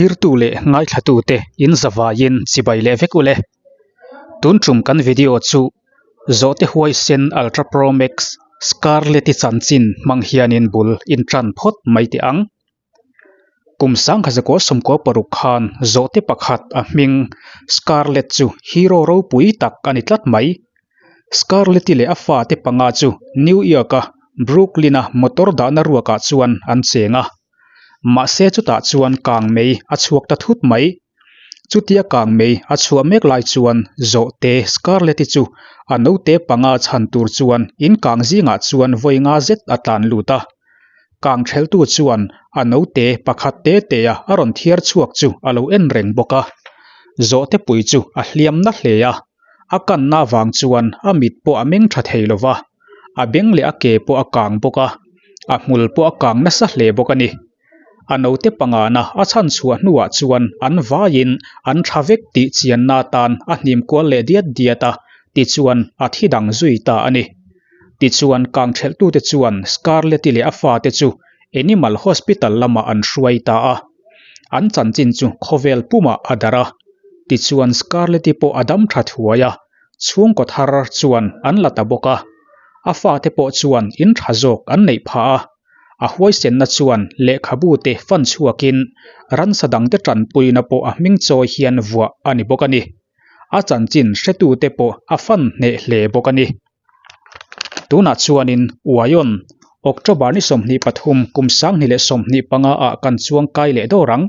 Thlirtu leh ngaithlatute in zavaiin chibai leh vek ule. Tun tum kan video chu Zawhte huaisen Ultra Pro Max Scarlet-i chanchin hmang hianin bul in tan phawt mai teh ang. Kum sangkha 1960 khan zawhte pakhat a hming Scarlet chu hero ropui tak a ni tlat mai. Scarlet-i leh a fate panga chu New York-a Brooklyn-a motor dahna ruakah chuan an cheng a. Mahse chutah chuan kang mei a chhuak ta thut mai. Chutia kang mei a chhuah mek lai chuan zawhte Scarlet-i chu a naute panga chhan tur chuan in kang zingah chuan vawi nga zet a tlan lut a. Kang theltu chuan a naute pakhat te te a a rawn thiar chhuak chu a lo en reng bawk a. Zawhte pui chu a hliam na hle a, a kanna avang chuan a mit pawh a meng tha thei lo va, a beng leh a ke pawh a kang bawk a, a hmul pawh a kang nasa hle bawk a ni. A naute pangana a chhan chhuah hnuah chuan an vaiin an tha vek tih chianna atan a hnim kual leh diat diat a, tichuan a thi dang zui ta a ni. Tichuan kangthelhtute chuan Scarlett-i leh a fate chu Animal Hospital lamah an hruai ta a. An chanchin chu khawvel pumah a darh a. Tichuan Scarlett-i pawh a dam tha thuai a, chhungkaw thar chuan an la ta bawk a. A fate pawh chuan in tha zawk an neih phah a. A huaisenna chuan lehkhabu te fan chhuakin ransa dangte tanpuina pawh a hming chawi hian vuah a ni bawk a ni. A chanchin hretute pawh a fan hneh hle bawk a ni. Tunah chuanin Uaiawn, October ni 23 kum 2025 ah kan chuang kai leh dawr ang.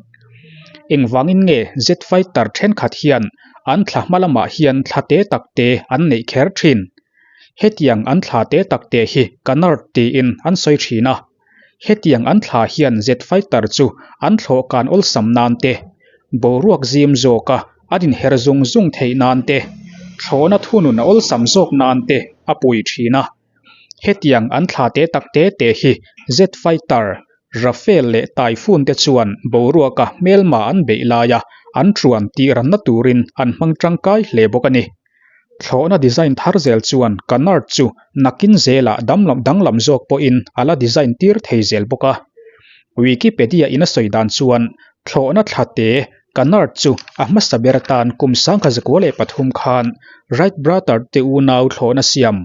Engvangin nge Jet Fighter thenkhat hian an thla hma lamah hian thla te tak te an neih kher thin? Hetiang an thla te tak te hi Canard tiin an sawi thin a. Hetiang an thla hian Jet Fighter chu an thlawh kan awlsam nan te, boruak zim zawka an inher zung zung theih nan te, thlawhna thunun a awlsam zawk nan te a pui thin a. Hetiang an thla te tak te te hi Jet Fighter, Rafale leh Typhoon te chuan boruaka hmelma an beih laia an chuan tih ranna turin an hmang tangkai hle bawk a ni. Thlawhna design thar zel chuan Canard chu nakin zelah damlam danglam zawk pawhin a la design tir thei zel bawk a. Wikipedia in a sawi dan chuan thlawhna thla te Canard chu a hmasa ber atan kum 1903 khan Wright brother te unau thlawhna siam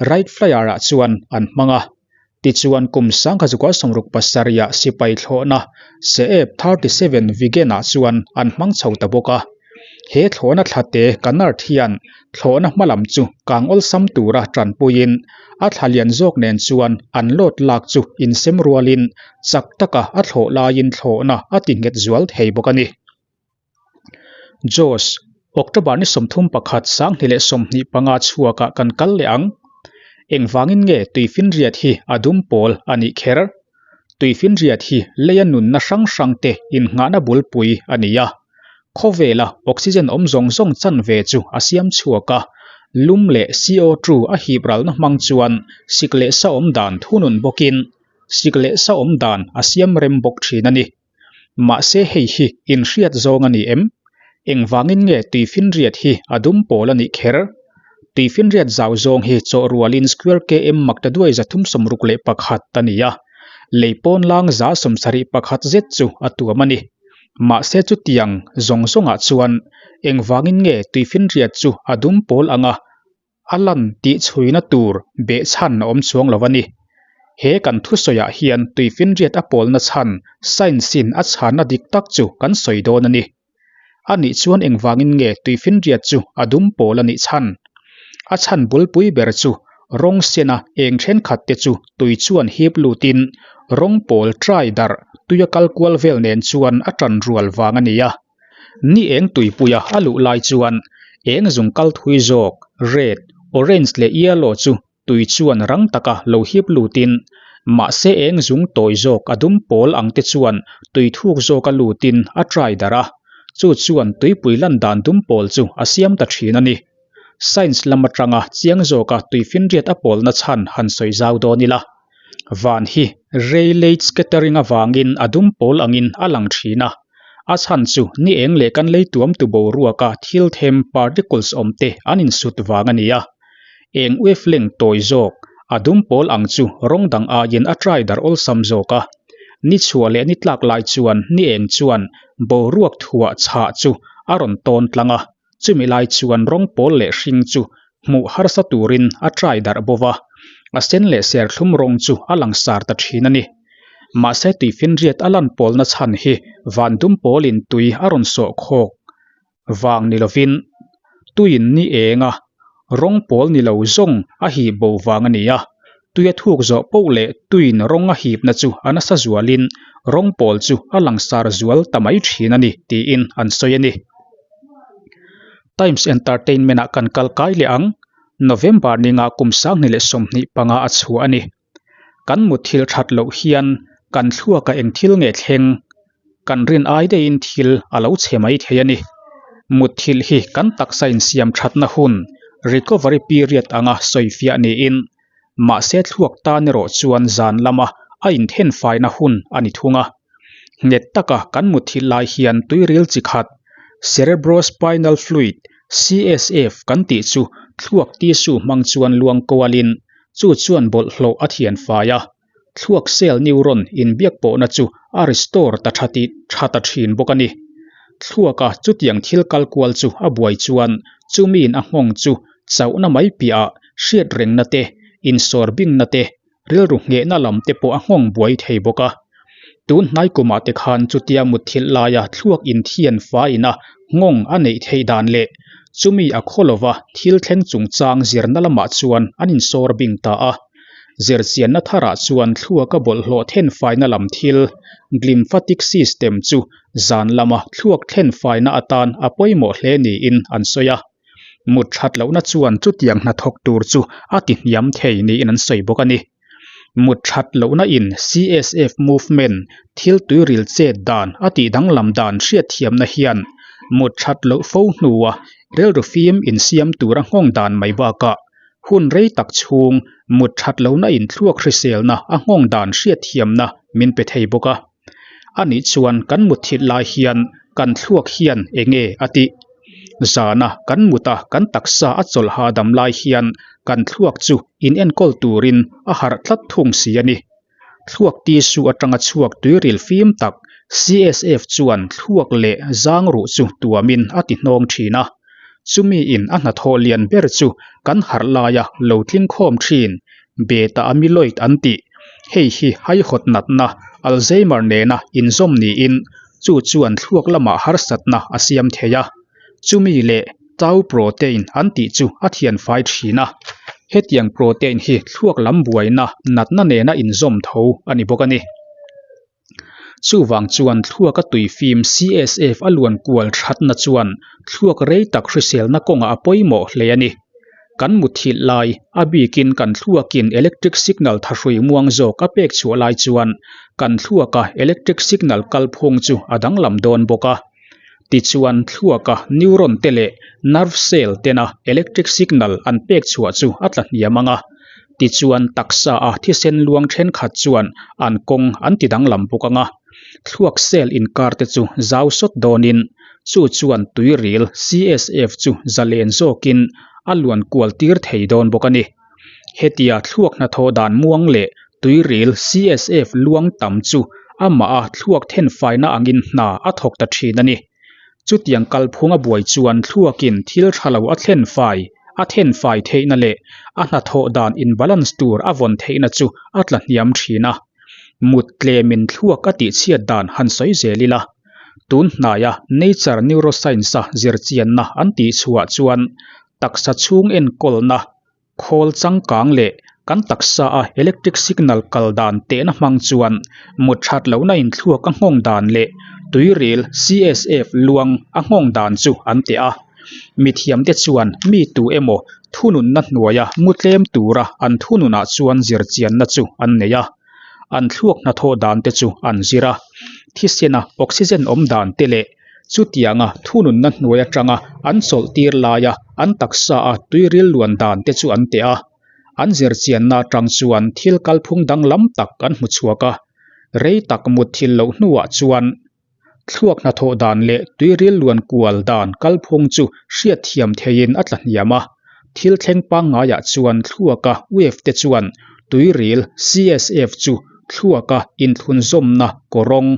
Wright Flyer ah chuan an hmang a. Tichuan kum 1967 ah sipai thlawhna Saab 37 Viggen ah chuan an hmang chho ta bawk a. He thlawhna thlate Canard hian thlawhna hma lam chu kang awlsam tura tanpuiin a thla lian zawk nen chuan an load lak chu insem rualin chak taka a thlawh laiin thlawhna a ti nghet zual thei bawk a ni. Jos, October ni 31 2025 chhuakah kan kal leh ang. Engvangin nge tuifinriat hi a dum pawl a nih kher? Tuifinriat hi leia nunna hrang hrang te innghahna bulpui a ni a. Khawvela oxygen awm zawng zawng chanve chu a siam chhuak a, lum leh CO2 a hip ralna hmang chuan sik leh sa awm dan thunun bawkin sik leh sa awm dan a siam rem bawk thin a ni. Mahse hei hi inhriat zawng a ni em? Engvangin nge tuifinriat hi a dum pawl a nih kher? Tuifinriat zau zawng hi chawh rualin square km maktaduai 361 a ni a, lei pawn lang 71 zet chu a tuam a ni. Mahse chutiang zawng zawngah chuan engvangin nge tuifinriat chu a dum pawl anga a lan tih chhuina tur behchhan a awm chuang lo a ni. He kan thusawiah hian tuifinriat a pawlna chhan science-in a chhanna dik tak chu kan sawi dawn a ni. A nih chuan engvangin nge tuifinriat chu a dum pawl a nih chhan? A chhan bulpui ber chu rawng sena eng thenkhat te chu tui chuan hip lutin rawng pawl trai darh tuia kal kual vel nen chuan a tan rual vang a ni a. Ni eng tuipuia a luh lai chuan eng zung kal thui zawk, red, orange leh yellow chu tui chuan rang taka lo hip lutin, mahse eng zung tawi zawk a dum pawl ang te chuan tui thuk zawka lutin a trai darh a, chu chuan tuipui lan dan dum pawl chu a siam ta thin a ni. Science lam atanga chiang zawka tuifinriat a pawlna chhan han sawi zau dawn ila. Van hi Rayleigh scattering avangin a dum pawl angin a lang thin a, a chhan chu ni eng leh kan lei tuam tu boruaka thil them particles awm te an insut vang a ni a. Eng wavelength tawi zawk, a dum pawl ang chu rawng dang aiin a trai darh awlsam zawk a. Ni chhuah leh ni tlak lai chuan ni eng chuan boruak thuah chhah chu a rawn tawn tlang a, chumi lai chuan rawng pawl leh hring chu hmuh harsa turin a trai darh bo va, a sen leh serthlum rawng chu a langsar ta thin a ni. Mahse tuifinriat a lan pawlna chhan hi van dum pawlin tui a rawn sawh khawk vang ni lovin tuiin ni eng a, rawng pawl ni lo zawng a hip bo vang a ni a. Tui a thuk zawh poh leh tuiin rawng a hipna chu a nasa zualin rawng pawl chu a langsar zual ta mai thin a ni tiin an sawi a ni. Times Entertainment ah kan kal kai leh ang, November ninga kum 2025 a chhuah a ni. Kan mutthil that loh hian kan thluaka eng thil nge thleng? Kan rin ai deihin thil a lo chhe mai thei a ni. Mutthilh hi kan taksa insiam thatna hun, recovery period, anga sawifiah niin, mahse thluak tan erawh chuan zan lama a inthenfaina hun a ni thung a. Nghet taka kan mutthilh lai hian tuiril chi khat, cerebrospinal fluid, CSF, kan tih chu thluak tissue hmang chuan luang kualin Chu chuan bawlhhlawh a thian fai a, thluak cell neuron inbiak pawhna chu a restore ta tha tih tha ta thin bawk a ni. Thluaka chutiang thil kal kual chu a buai chuan chumiin a nghawng chu chauhna mai piahah hriat rengna te, insawr bingna te, rilru nghehna lam te pawh a nghawng buai thei bawk a. Tun hnai kumah te khan chutia mutthilh laia thluak inthian faiin a nghawng a neih theih dan leh chumi a khaw lova thil thleng chungchang zirna lamah chuan an insawr bing ta a. Zirchianna tharah chuan thluaka bawlhhlawh thenfaina lam thil, glymphatic system, chu zan lama thluak thlenfaina atan a pawimawh hle niin an sawi a. Mut that lohna chuan chutiang hnathawk tur chu a tihniam thei niin an sawi bawk a ni. Mut that lohna in CSF movement thil tuiril chet dan a tih danglam dan hriatthiamna hian mut that loh fo hnua rilru fim insiam tura nghawng dan mai bakah hun rei tak chhung mut that lohna in thluak hriselna a nghawng dan hriatthiamna min pe thei bawk a. Anih chuan kan mut thilh lai hian kan thluak hian enge a tih? Zana kan mut a kan taksa a chawlh hahdam lai hian kan thluak chu in enkawl turin a harh tlat thung si a ni. Thluak tissue atanga chhuak tuiril fim tak CSF chuan thluak leh zang ruh chu tuamin a ti hnawng thin a. Chumi in a hnathawh lian ber chu kan harh laia lo tling khawm thin beta amyloid an tih. Hei hi haihawt natna Alzheimer nena inzawm niin chu chuan thluak lamah harsatna a siam thei a. Chumi leh tau protein an tih chu a thianfai thin a. Hetiang protein hi thluak lam buaina natna nena inzawm tho a ni bawk a ni. Chuvang chuan thluaka tui fim CSF a luan kual thatna chuan thluak rei tak hriselna kawngah a pawimawh hle a ni. Kan muthilh lai, a bikin kan thluakin electric signal thahrui muang zawk a pek chhuah lai chuan kan thluaka electric signal kalphung chu a danglam dawn bawk a. Tichuan thluaka neuron te leh nerve cell tena electric signal an pek chhuah chu a tla hniam ang a. Tichuan taksa a thisen luang thenkhat chuan an kawng an ti danglam bawk ang a. Thluak cell inkar te chu zau sawt dawnin chu chuan tuiril CSF chu zalen zawkin a luan kual tir thei dawn bawk a ni. Hetia thluak hnathawh dan muang leh tuiril CSF luang tam chu amah a thluak thenfaina angin hna a thawk ta thin a ni. Chutiang kalphung a buai chuan thluakin thil tha lo a thlenfai a thenfai theihna leh a hnathawh dan in balance tur a vawn theihna chu a tla hniam thin a. Mut tlemin thluak a tihchhiat dan han sawi zel ila. Tun hnaia Nature Neuroscience-a zirchianna an tihchhuah chuan taksa chhung enkawlna Khawl changkang leh kan taksa a electric signal kal dan tehna hmang chuan mut that lohna in thluak a nghawng dan leh tuiril CSF luang a nghawng dan chu an teh a. Mithiamte chuan mi tu emaw thununna hnuaia mu tlem tura an thununah chuan zirchianna chu an nei a. An thluak hnathawh dan te chu an zir a. Thisena oxygen awm dan te leh Chutianga thununna hnuai atanga an chawlh tir laia an taksa a tuiril luan dan te chu an teh a. An zirchianna atang chuan thil kalphung danglam tak an hmu chhuak a. Rei tak mutthilh loh hnuah chuan thluak hnathawh dan leh tuiril luan kual dan kalphung chu hriatthiam theiin a tla hniam a. Thil thleng pangngaiah chuan thluaka wave te chuan tuiril, CSF, chu. thluaka inthlunzawmna kawrawng,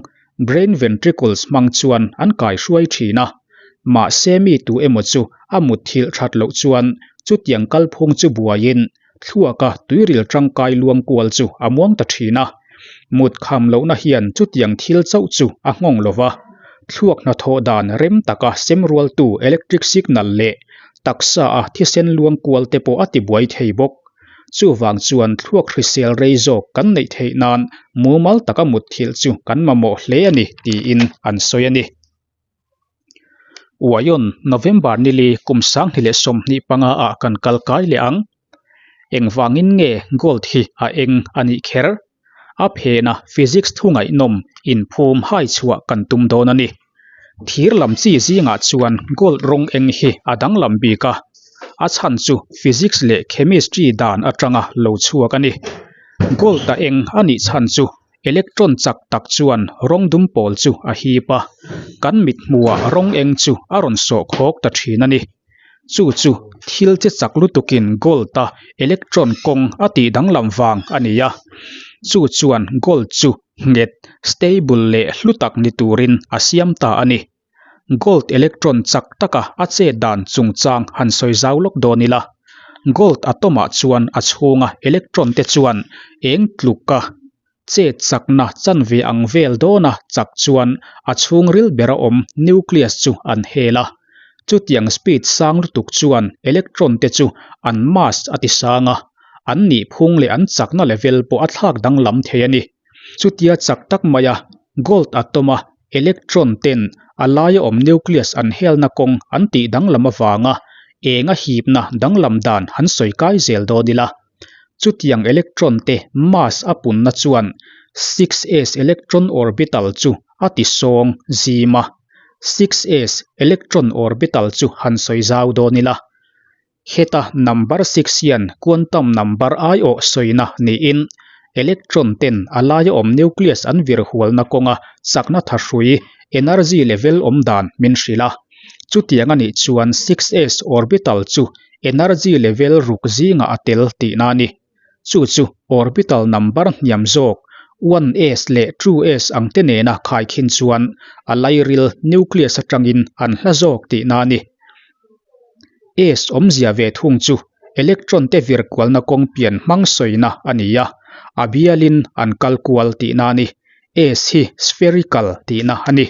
brain ventricles, hmang chuan an kaihruai thin a. Mahse mi tu emaw chu a mutthilh that loh chuan chutiang kalphung chu buaiin thluaka tuiril tangkai luang kual chu a muang ta thin a. Mut kham lohna hian chutiang thil chauh chu a nghawng lo va, thluak hnathawh dan rem taka sem rualtu electric signal leh taksa a thisen luang kual te pawh a tibuai thei bawk. Chuvang chuan thluak hrisel rei zawk kan neih theih nan mumal taka mutthilh chu kan mamawh hle a ni tiin an sawi a ni. Uaiawn, November nili kum 2025 ah kan kal kai leh ang. Engvangin nge gold hi a eng a nih kher? A phena physics thu ngaihnawm inphum hai chhuah kan tum dawn a ni. Thir lam chi zingah chuan gold rawng eng hi a danglam bik a, a chhan chu physics leh chemistry dan atanga lo chhuak a ni. Gold a eng a nih chhan chu Electron chak tak chuan rawng dum pawl chu a hip a, kan mit hmuhah rawng eng chu a rawn sawh khawk ta thin a ni. Chu chu thil che chak lutukin gold-a electron kawng a tih danglam vang a ni a. Chu chuan gold chu nghet, stable leh hlu tak ni turin a siam ta a ni. Gold electron chak taka a chet dan chungchang han sawi zau lawk dawn ila. Gold atom ah chuan a chhunga electron te chuan eng tluka chet chakna chanve ang vel dawna chak chuan a chhungril bera awm nucleus chu an hel a. Chutiang speed sang lutuk chuan electron te chu an mass a ti sang a, an nihphung leh an chakna level pawh a thlak danglam thei a ni. Chutia chak tak maia gold atom a Electron ten a laia awm nucleus an helna kawng an tih danglam avanga eng a hipna danglam dan han sawi kai zel dawn ila. Chutiang electron te mass a punna chuan 6s electron orbital chu a ti sawng zim a. 6s electron orbital chu han sawi zau dawn ila. Heta number six hian quantum number aiawh sawina niin electron ten a laia awm nucleus an vir hualna kawnga chakna thahrui, energy level, awm dan min hrilh a. Chutiang a nih chuan 6s orbital chu energy level ruk zingah a tel tihna a ni. Chu chu orbital number hniam zawk 1s leh 2s ang te nena khaikhin chuan a lairil nucleus atangin an hla zawk tihna a ni. S awmzia ve thung chu electron te vir kualna kawng pian hmang sawina a ni a, a bialin an kal kual tihna a ni. S hi spherical tihna a ni.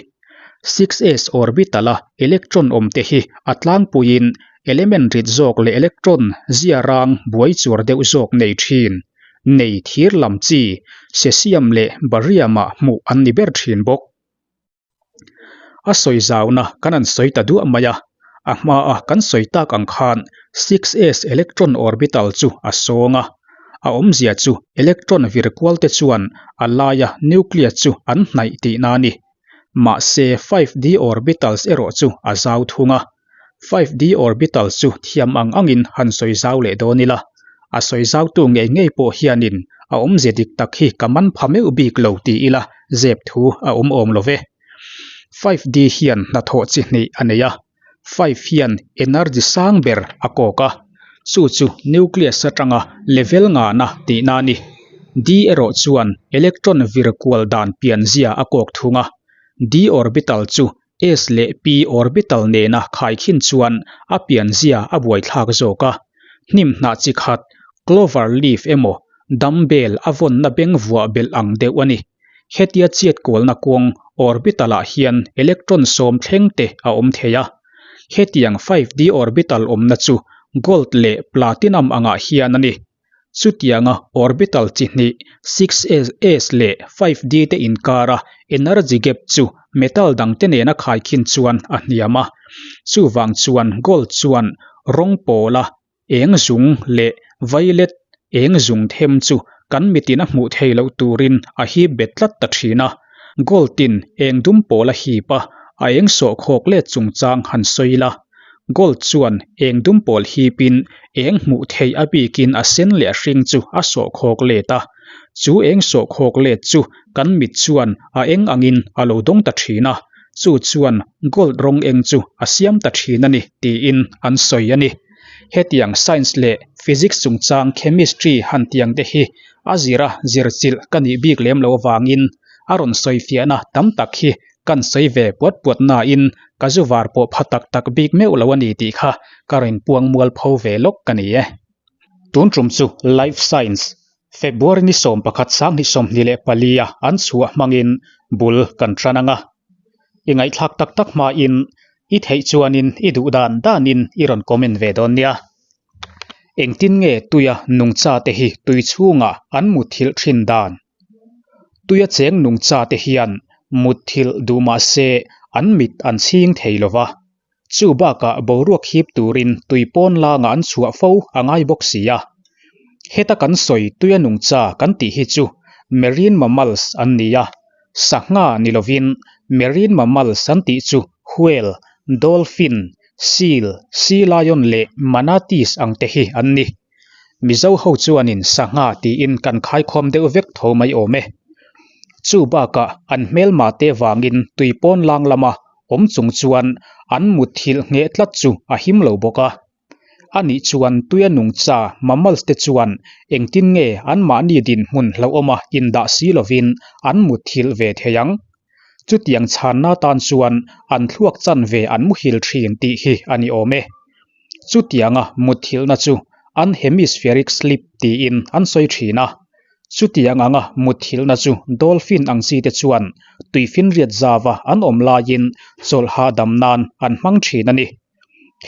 6s orbital a electron awm te hi a tlangpuiin element rit zawk leh electron zia rang buai chuar deuh zawk nei thin, nei thir lam chi, cesium leh barium ah hmuh an ni ber thin bawk. A sawi zauna kan han sawi ta duah mai a, a hmaa kan sawi tak ang khan 6s electron orbital chu a sawng a, a awmzia chu electron vir kual te chuan a laia nucleus chu an hnaih tihna a ni. Mahse 5d orbitals erawh chu a zau thung a, 5d orbitals chu thiam ang angin han sawi zau leh dawn ila, a sawi zautu ngei ngei pawh hianin a awmze dik tak hi ka man pha meuh bik lo ti ila zep thu a awm awm lo ve. 5d hian hnathawh chi hnih a nei a, 5 hian energy sang ber a kawk a, chu chu nucleus atanga level ngahna tihna a ni. D erawh chuan electron vir kual dan pianzia a kawk thung a, d orbital chu S leh P orbital nena khaikhin chuan a pianzia a buaithlak zawk a. Hnim hnah chi khat, clover leaf emaw dumbbell a vawnna beng vuah belh ang deuh a ni. Hetia chiat kualna kawng orbital-ah hian electron sawm thleng te a awm thei a. Hetiang 5D orbital awmna chu gold leh platinum angah hian a ni. Chutianga orbital chi hnih, 6s leh 5d te inkara energy gap chu metal dangte nena khaikhin chuan a hniam a. Chuvang chuan gold chuan rawng pawla eng zung leh violet eng zung them chu kan mitin a hmuh theih loh turin a hip bet tlat ta thin a. Gold in eng dum pawl a hip a, a eng sawhkhawk let chungchang han sawi la. Gold chuan eng dum pawl hipin eng hmuh theih a bikin a sen leh a hring chu a sawhkhawk let a. Chu eng sawhkhawk let chu kan mit chuan a eng angin a lo dawng ta thin a, chu chuan gold rawng eng chu a siam ta thin a ni tiin an sawi a ni. Hetiang science leh physics chungchang chemistry han tiang te hi a zira zir chilh ka nih bik lem lo avangin a rawn sawi fiahna tam tak hi kan sawi ve puat puat nain ka zu var pawh pha tak tak bik meuh lo a ni tih kha ka rawn puang mual pho ve lawk ka ni e. Tun tum chu Life Science February ni 11 2024 a an chhuah hmangin bul kan tan ang a. I ngaihthlak tak tak hmain i theih chuanin i duh dan danin i rawn comment ve dawn nia. Engtin nge tuia nungcha te hi tui chhungah an mutthilh thin dan? Tuia cheng nungcha te hian mutthilh duh mah se an mit an chhing thei lo va. Chu bakah boruak hip turin tui pawn langa an chhuah fo a ngai bawk si a. Heta kan sawi tuia nungcha kan tih hi chu marine mammals an ni a, sangha ni lovin marine mammals an tih chu whale, dolphin, seal, sea lion leh manatees ang te hi an ni. Mizo ho chuanin sangha tiin kan khaikhawm deuh vek tho mai awm e. Chu bakah an hmelma te vangin tui pawn lang lama awm chung chuan an mutthilh ngheh tlat chu a him lo bawk a. Anih chuan tuia nungcha mammals te chuan engtin nge anmahni dinhmun hlauhawma indah si lovin an mutthilh ve thei ang? Chutiang chhanna tan chuan an thluak chanve an muhil thin tih hi a ni awm e. Chutianga mutthilhna chu an hemispheric sleep tiin an sawi thin a. Chutiang anga mutthilhna chu dolphin ang chi te chuan tuifinriat zava an awm laiin chawlh hahdam nan an hmang thin a ni.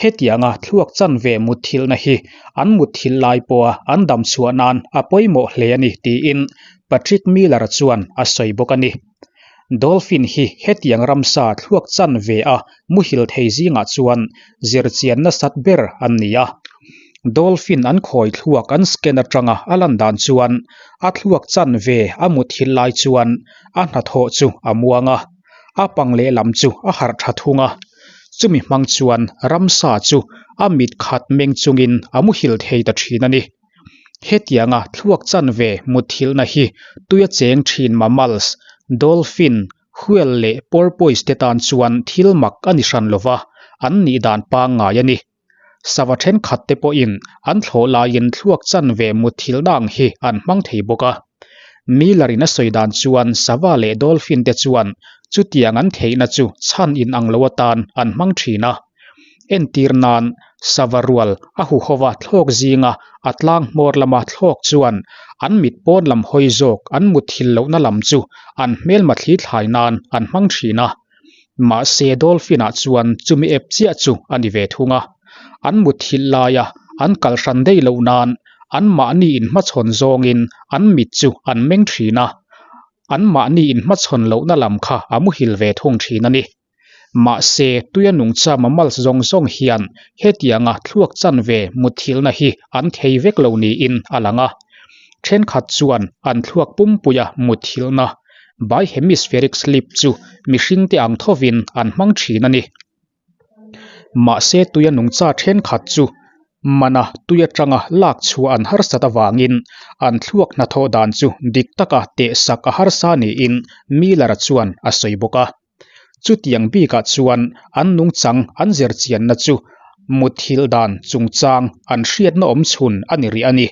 Hetianga thluak chanve mutthilhna hi an mutthilh lai pawha an dam chhuah nan a pawimawh hle a ni tiin Patrick Miller-a chuan a sawi bawk a ni. Dolphin hi hetiang ramsa thluak chanve a muhil thei zingah chuan zirchian nasat ber an ni a. Dolphin an khawi thluak an scan atanga a lan dan chuan a thluak chanve a mutthilh lai chuan a hnathawh chu a muang a, a pang lehlam chu a harh tha thung a. Chumi hmang chuan ramsa chu a mit khat meng chungin a muhil thei ta thin a ni. Hetianga thluak chanve mutthilhna hi tuia cheng thin mammals, dolphin, whale leh porpoise te tan chuan thil mak a ni hran lova, an nih dan pangngai a ni. Sava thenkhat te pawhin an thlawh laiin thluak chanve mutthilhna ang hi an hmang thei bawk a. Miller in a sawi dan chuan sava leh dolphin te chuan chutiang an theihna chu chhan inang lo atan an hmang thin a. Entir nan, sava rual a huhova thlawk zinga a tlang hmawr lama thlawk chuan an mit pawn lam hawi zawk an mutthilh lohna lam chu an hmelma thli thlai nan an hmang thin a. Mahse dolphin ah chuan chumi ep chiah chu a ni ve thung a. An mutthilh laia an kal hran daih loh nan anmahni inhmachhawn zawngin an mit chu an meng thin a. Anmahni inhmachhawn lohna lam kha a muhil ve thung thin a ni. Mahse, tuia nungcha mammals zawng zawng hian hetianga thluak chanve mutthilhna hi an thei vek lo niin a lang a. Thenkhat chuan an thluak pumpuia mutthilhna, bihemispheric sleep, chu mihringte ang thovin an hmang thin a ni. Mahse, tuia nungcha thenkhat chu mana tui atanga lak chhuah an harsat avangin an thluak hnathawh dan chu dik taka tehsak a harsa niin Miller-a chuan a sawi bawk a. Chutiang bikah chuan an nungchang an zirchianna chu mutthilh dan chungchang an hriatna awm chhun a ni rih a ni.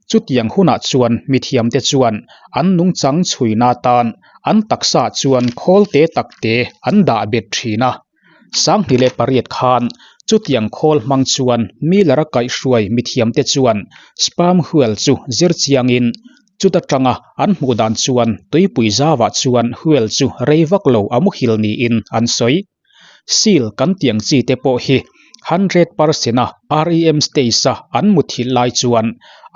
Chutiang hunah chuan mithiamte chuan an nungchang chhuina atan an taksaah chuan khawl te tak te an dah bet thin a. 2008 khan chutiang khawl hmang chuan Miller-a kaihhruai mithiamte chuan sperm whale chu zirchiangin Chuta tanga an hmuh dan chuan tuipui zavah chuan whale chu rei vak lo a muhil niin an sawi. Seal kan tiang chi te pawh hi 100% a REM stage a an muthilh lai chuan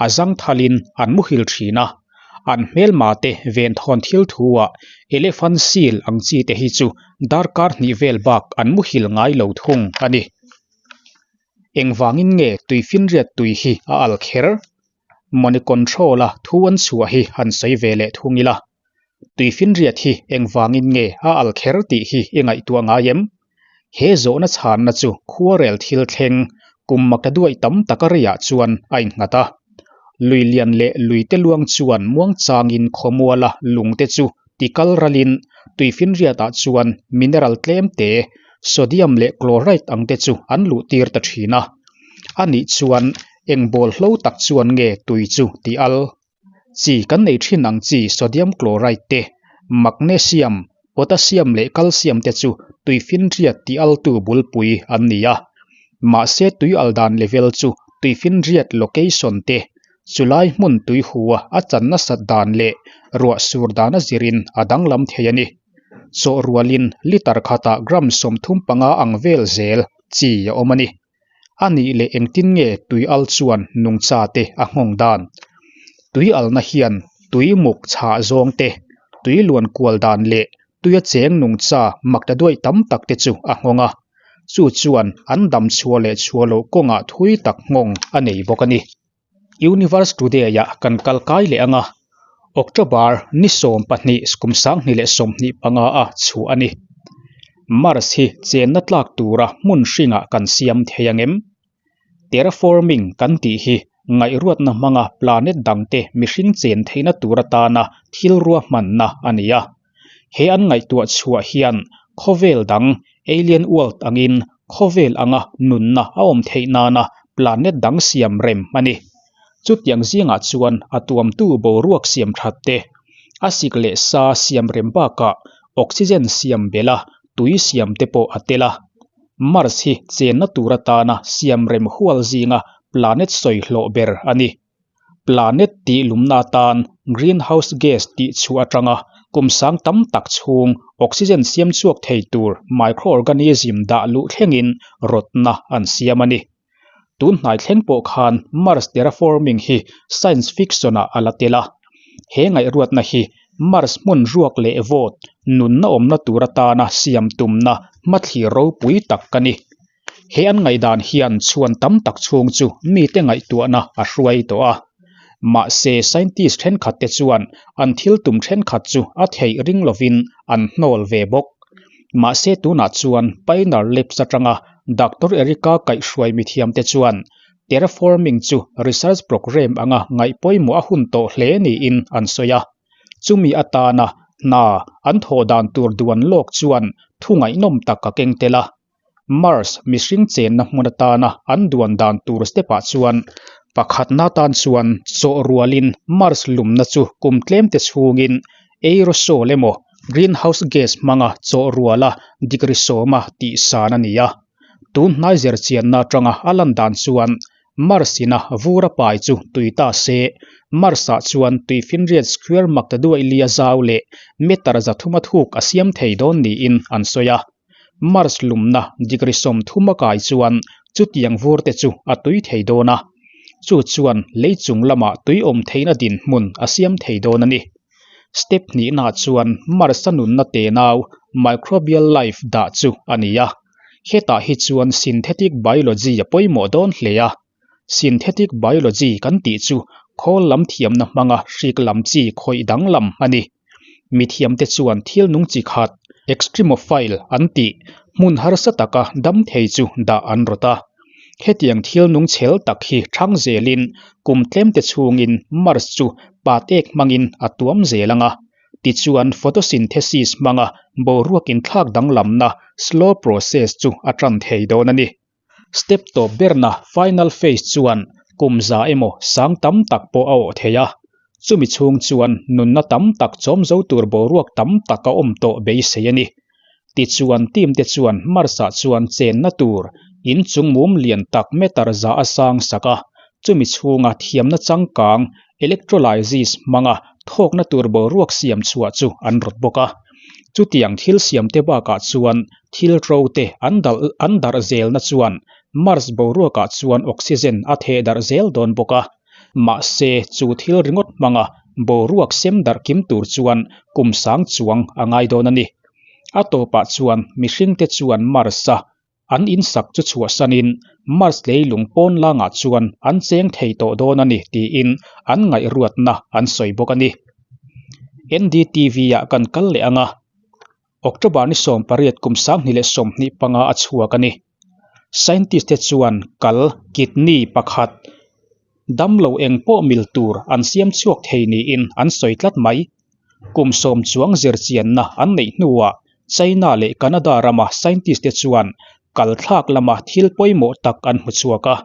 a zangthalin an muhil thin a. An hmelma te venthawn thil thu ah elephant seal ang chi te hi chu darkar hnih vel bak an muhil ngai lo thung a ni. Engvangin nge tuifinriat tui hi a al kher? Money control a thu an chhuah hi han sawi ve leh thung ila. Tuifinriat hi engvangin nge a al kher tih hi i ngaihtuah ngai em? He zawhna chhanna chu khuarel thil thleng kum maka duai tam taka reiah chuan a innghat a. Lui lian leh lui te luang chuan muangchangin khawmuala lungte chu tikal ralin tuifinriatah chuan mineral tlemte, sodium leh chloride angte chu an luhtir ta thin a. A nih chuan eng bawlhlo tak chuan nge tui chu ti al? Chi kan nei thin ang chi sodium chloride te, magnesium, potassium leh calcium te chu tuifinriat ti altu bulpui an ni a. Mahse tui al dan level chu tuifinriat location te, chulai hmun tui hua a chan nasat dan leh ruah sur dan a zirin a danglam thei a ni. Chawh rualin litre khatah gram 35 ang vel zel chi a awm a ni. A nih leh engtin nge tui al chuan nungcha te a nghawng dan? Tui alna hian tui muk chhah zawng te, tui luan kual dan leh tuia cheng nungcha makta duai tam tak te chu a nghawng a. Chu chuan an dam chhuah leh chhuah loh kawngah thui tak nghawng a nei bawk a ni. Universe Today-ah kan kal kai leh ang a, October ni 12 kum 2025 a chhuah a ni. Mars hi chenna tlak tura hmun hringah kan siam thei ang em? Terraforming kan tih hi ngaihruatna hmanga planet dangte mihring chen theihna tur atana thil ruahmanna a ni a. He an ngaihtuah chhuah hian khawvel dang alien world angin khawvel anga nunna a awm theih nana planet dang siam rem a ni. Chutiang zingah chuan a tuamtu boruak siam that te, a sik leh sa siam rem bakah oxygen siam belh a tui siam te pawh a tel a. Mars hi chenna tur atana siam rem hual zinga planet sawi hlawh ber a ni. Planet tih lumna atan greenhouse gas tih chhuah atanga kum sang tam tak chhung oxygen siam chhuak thei tur microorganism dah luh thlengin rawtna an siam a ni. Tun hnai thleng pawh khan Mars terraforming hi science fiction-ah a la tel a. He ngaihruatna hi Mars hmun ruak leh vawt nunna awmna tur atana siam tumna hmathlir ropui tak a ni. He an ngaihdan hian chhuan tam tak chhung chu mite ngaihtuahna a hruai tawh a. Mahse scientist thenkhat te chuan an thil tum thenkhat chu a theih ring lovin an hnawl ve bawk. Mahse tunah chuan Pioneer Labs atanga Doctor Erica kaihhruai mithiamte chuan terraforming chu research programme anga ngaih pawimawh a hun tawh hle niin an sawi a. Chumi atana hna an thawh dan tur duan lawk chuan thu ngaihnawm tak a keng tel a. Mars mihring chenna hmun atana an duan dan tur step-ah chuan pakhatna atan chuan chawh rualin Mars lumna chu kum tlemte chhungin aerosol emaw greenhouse gas hmanga chawh ruala degree sawma tih san a ni a. Tun hnai zirchianna atanga a lan dan chuan Mars ina vur a pai chu tui ta se, Mars-ah chuan tuifinriat square makta duai lia zau leh meter 300 a thuk a siam thei dawn niin an sawi a. Mars lumna degree 30 a kai chuan chutiang vur te chu a tui thei dawn a, chu chuan lei chung lamah tui awm theihna dinhmun a siam thei dawn a ni. Step hnihnaah chuan Mars-a nunna tenau, microbial life, dah chu a ni a. Hetah hi chuan synthetic biology a pawimawh dawn hle a. Synthetic biology kan tih chu khawl lam thiamna hmanga hrik lam chi khawih danglam a ni. Mithiamte chuan thil nung chi khat, extremophile an tih, hmun harsa taka dam thei chu dah an rawt a. Hetiang thil nung chhel tak hi thang zelin kum tlemte chhungin Mars chu patek hmangin a tuam zel ang a. Tichuan photosynthesis hmanga boruak inthlak danglamna slow process chu a tan thei dawn a ni. Step tawp berna final phase chuan kum za emaw sang tam tak pawh a awh thei a. Chumi chhung chuan nunna tam tak chawm zo tur boruak tam tak a awm tawh beisei a ni. Tichuan team te chuan Mars-ah chuan chenna tur inchung mum lian tak meter za a sang sak a, chumi chhunga thiamna changkang electrolysis hmanga thawkna tur boruak siam chhuah chu an rawt bawk a. Chutiang thil siamte bakah chuan thil ro te an dalh an darh zelna chuan Mars boruakah chuan oxygen a theh darh zel dawn bawk a. Mahse, chu thil ringawt hmanga boruak sem darh kim tur chuan kum sang chuang a ngai dawn a ni. A tawpah chuan mihringte chuan Mars-a an insak chu chhuahsanin Mars leilung pawn langah chuan an cheng thei tawh dawn a ni tiin an ngaihruatna an sawi bawk a ni. NDTV-ah kan kal leh ang a, October ni 18 kum 2025 a chhuak a ni. Scientist te chuan kal, kidney, pakhat damlo eng pawh mil tur an siam chhuak thei niin an sawi tlat mai. Kum sawm chuang zirchianna an neih hnuah China leh Canada rama scientist te chuan kal thlak lama thil pawimawh tak an hmu chhuak a.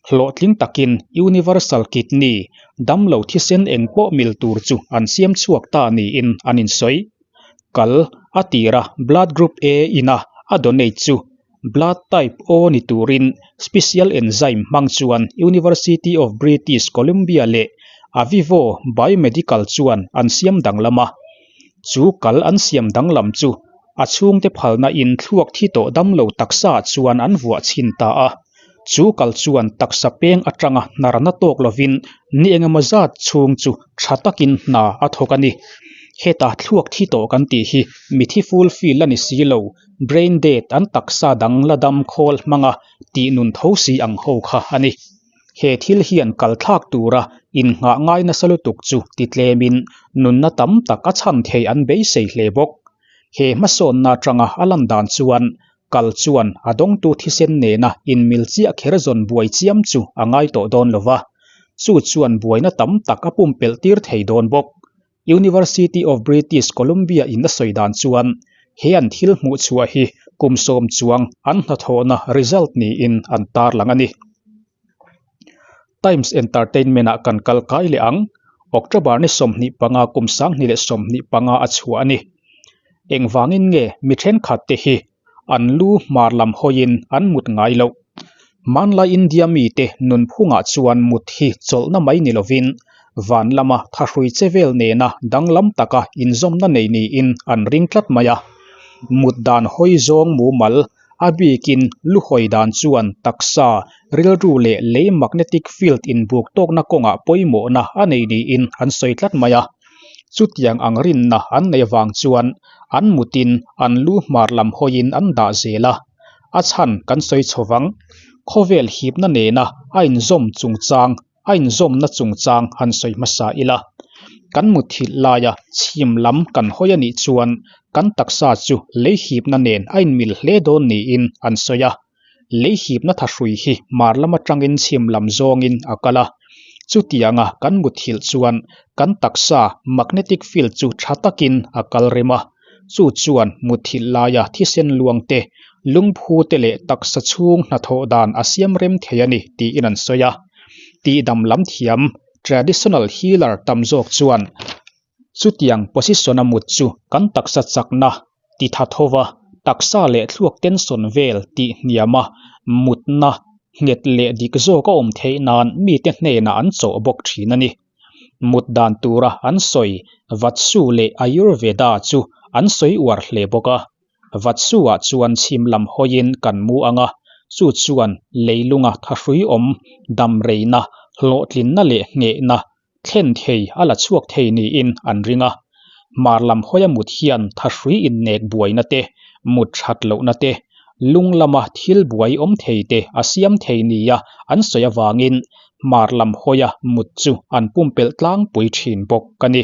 Hlawhtling takin Universal Kidney damlo thisen eng pawh mil tur chu an siam chhuak ta niin an insawi. Kal a tira Blood Group A ina a donate chu Blood Type O ni turin special enzyme hmang chuan University of British Columbia leh Avivo Biomedical chuan an siam danglam a. Chu kal an siam danglam chu a chhungte phalna in thluak thi tawh damlo taksa chuan an vuah chhin ta a. Chu kal chuan taksa peng atanga hnarna tawk lovin ni engemaw zat chhung chu tha takin hna a thawk a ni. Heta thluak thi tawh kan tih hi mithi fulfill a ni si lo, brain dead an taksa dang la dam khawl hmanga tih nun tho si ang ho kha a ni. He thil hian kal thlak tura innghah ngai nasa lutuk chu ti tlemin nunna tam tak a chhan thei an beisei hle bawk. He hmasawnna atanga a lan dan chuan Kal chuan a dawngtu thisen nena inmil chiah kher zawn buai chiam chu a ngai tawh dawn lo va, chu chuan buaina tam tak a pumpelh tir thei dawn bawk. University of British Columbia in a sawi dan chuan he an thil hmuh chhuah hi kum sawm chuang an hnathawhna result niin an tarlang a ni. Times Entertainment ah kan kal kai leh ang. October ni 25 kum 2025 a chhuah a ni. Engvangin nge mi thenkhat te hi an lu hmar lam hawiin an mut ngai loh? Hmanlai India mite nunphungah chuan mut hi chawlhna mai ni lovin van lama thahrui che vel nena danglam taka inzawmna nei niin an ring tlat mai a. Mut dan hawi zawng mumal A bikin lu hawi dan chuan taksa, rilru leh lei magnetic field inbuk tawkna kawngah pawimawhna a nei niin an sawi tlat mai a. Chutiang ang rinna an nei avang chuan an mutin an lu hmar lam hawiin an dah zel a. A chhan kan sawi chho vang. Khawvel hipna nena a inzawm chungchang a inzawmna chungchang han sawi hmasa ila. Kan muthilh laia chhim lam kan hawi a nih chuan kan taksa chu lei hipna nen a inmil hle dawn niin an sawi a. Lei hipna thahrui hi hmar lam atangin chhim lam zawngin a kal a. Chutianga kan muthilh chuan kan taksa magnetic field chu tha takin a kal rem a. Chu chuan muthilh laia thisen luang te, lungphu te leh taksa chhung hnathawh dan a siam rem thei a ni tiin an sawi a. Tihdam lam thiam, traditional healer, tam zawk chuan chutiang position a mut chu kan taksa chakna ti tha tho va, taksa leh thluak tension vel tih hniam a, mutna nghet leh dik zawk a awm theih nan mite hnenah an chawh bawk thin a ni. Mut dan tura an sawi Vatsu leh Ayurveda chu an sawi uar hle bawk a. Vatsu-ah chuan chhim lam hawiin kan mu ang a, chu chuan leilunga thahrui awm, damreina, hlawhtlinna leh nghehna thlen thei a la chhuak thei niin an ring a. Hmar lam hawia mut hian thahrui innek buaina te, mut that lohna te, lung lama thil buai awm thei te a siam thei nia an sawi avangin hmar lam hawia mut chu an pumpelh tlangpui thin bawk a ni.